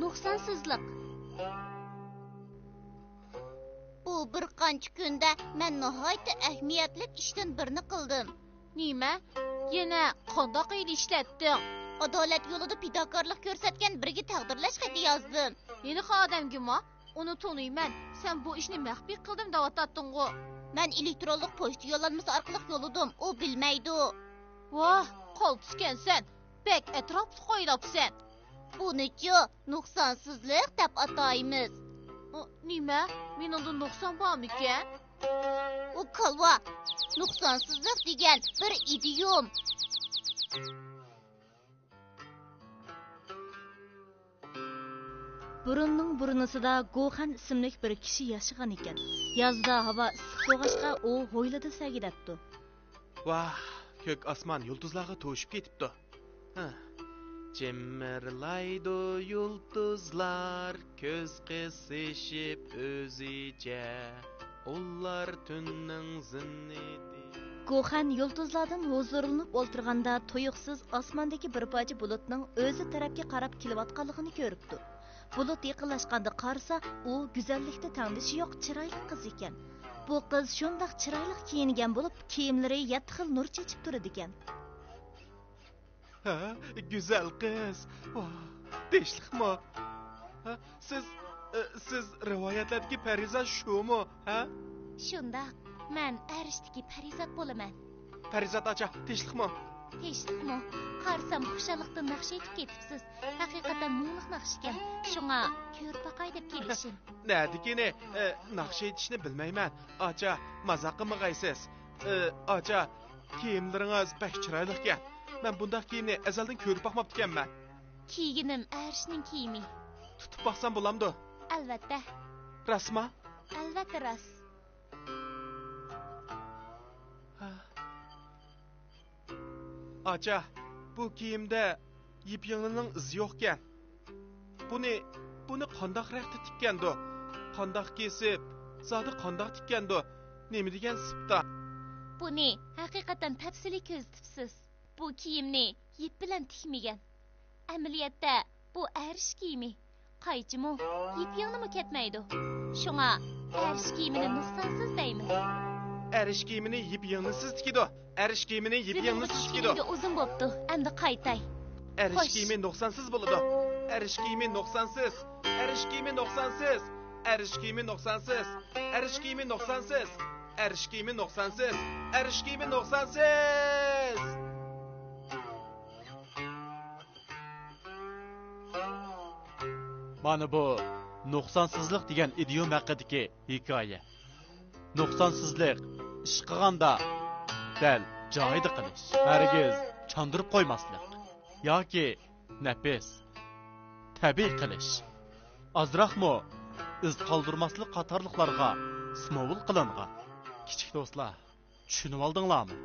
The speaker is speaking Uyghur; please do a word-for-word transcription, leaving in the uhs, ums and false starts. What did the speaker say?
نۇقسانسىزلىق. بۇ بىر قانچە كۈندە مەن ناھايىتى ئەھمىيەتلىك ئىشتىن بىرنى قىلدىم. نېمە؟ يەنە قانداق ھىيلە ئىشلەتتىڭ؟ ئادالەت يولىدا پىداكارلىق كۆرسەتكەن بىرىگە تەقدىرلەش خېتى يازدىم. ھېلىقى ئادەمگىمۇ؟ ئۇنى تونۇيمەن. سەن بۇ ئىشنى مەخپىي قىلدىم دەۋاتاتتىڭغۇ؟ مەن ئېلېكترونلۇق پوچتا يوللانمىسى ئارقىلىق يوللىدىم. ئۇ بىلمەيدۇ. ۋاھ، قالتىسكەنسەن. بەك ئەتراپلىق ئويلاپسەن. بۇنىچۇ، نۇقسانسىزلىق دەپ ئاتايمىز. ئۇ، نېمە؟ مېنىڭدا نۇقسان بارمىكەن؟ ئۇ كالۋا، نۇقسانسىزلىق دېگەن بىر ئىدىيوم. بۇرۇننىڭ بۇرۇنىسىدا گوخەن ئىسىملىك بىر كىشى ياشىغان ئىكەن. يازدا ھاۋا ئىسسىق بولغاچقا، ئۇ ھويلىدا سەگىدەپتۇ. ۋاھ، كۆك ئاسمان يۇلتۇزلارغا توشۇپ كېتىپتۇ. ھە. جىمىرلايدۇ يۇلتۇزلار، كۆز قىسىشىپ ئۆزىچە. ئۇلار تۈننىڭ زىننىتى. گوخەن يۇلتۇزلاردىن ھۇزۇرلىنىپ ئولتۇرغاندا، تۇيۇقسىز ئاسماندىكى بىر پارچە بۇلۇتنىڭ ئۆزى تەرەپكە قاراپ كېلىۋاتقانلىقىنى كۆرۈپتۇ. بۇلۇت يېقىنلاشقاندا قارىسا، ئۇ گۈزەللىكتە تەڭدىشى يوق چىرايلىق قىز ئىكەن. بۇ قىز شۇنداق چىرايلىق كىيىنگەن بولۇپ، كىيىملىرى يەتتە خىل نۇر چېچىپ تۇرىدىكەن. ھە، گۈزەل قىز. ۋاھ، تىنچلىقمۇ؟ ھە، سىز، ئە، سىز رىۋايەتلەردىكى پەرىزات شۇمۇ، ھە؟ شۇنداق، مەن ئەرشتىكى پەرىزات بولىمەن. پەرىزات ئاچا، تىنچلىقمۇ؟ تىنچلىقمۇ؟ قارىسام، خۇشاللىقتىن ناخشا ئېيتىپ كېتىپسىز. ھەقىقەتەن مۇڭلۇق ناخشىكەن. شۇڭا كۆرۈپ باقاي دەپ كېلىشىم. نەدىكىنى، ئە، ناخشا ئېيتىشنى بىلمەيمەن. ئاچا، مازاق قىلمىغايسىز. ئە، ئاچا، كىيىملىرىڭىز بەك چىرايلىقكەن. مەن بۇنداق كىيىمنى ئەزەلدىن كۆرۈپ باقماپتىكەنمەن. كىيگىنىم ئەرشنىڭ كىيىمى. تۇتۇپ باقسام بولامدۇ؟ ئەلۋەتتە. راستما؟ ئەلۋەتتە راست. ئاچا، بۇ كىيىمدە يىپ يىڭنىنىڭ ئىزى يوقكەن. بۇنى، بۇنى قانداق رەختتە تىككەندۇ؟ قانداق كېسىپ، زادى قانداق تىككەندۇ؟ نېمە دېگەن سىپتا؟ بۇنى ھەقىقەتەن تەپسىلىي كۆزىتىپسىز. بۇ كىيىمنى يىپ بىلەن تىكمىگەن. ئەمەلىيەتتە بۇ ئەرش كىيىمى. قايچىمۇ، يىپ يىڭنىمۇ كەتمەيدۇ. شۇڭا ئەرش كىيىمىنى نۇقسانسىز دەيمىز. ئەرش كىيىمىنى يىپ يىڭنىسىز تىكىدۇ. ئەرش كىيىمىنى يىپ يىڭنىسىز تىكىدۇ. ئۇزۇن بوپتۇ، ئەمدى قايتاي. ئەرش كىيىمى نۇقسانسىز بولىدۇ. ئەرش كىيىمى نۇقسانسىز. ئەرش كىيىمى نۇقسانسىز. ئەرش كىيىمى نۇقسانسىز. ئەرش كىيىمى نۇقسانسىز. ئەرش كىيىمى نۇقسانسىز. ئەرش كىيىمى نۇقسانسىز. مانا بۇ نۇقسانسىزلىق دېگەن ئىدىيوم ھەققىدىكى ھېكايە. نۇقسانسىزلىق، ئىش قىلغاندا دەل جايىدا قىلىش، ھەرگىز چاندۇرۇپ قويماسلىق ياكى نەپىس، تەبىئىي قىلىش، ئازراقمۇ ئىز قالدۇرماسلىق قاتارلىقلارغا سىمۋول قىلىنغان. كىچىك دوستلار، چۈشىنىۋالدىڭلارمۇ؟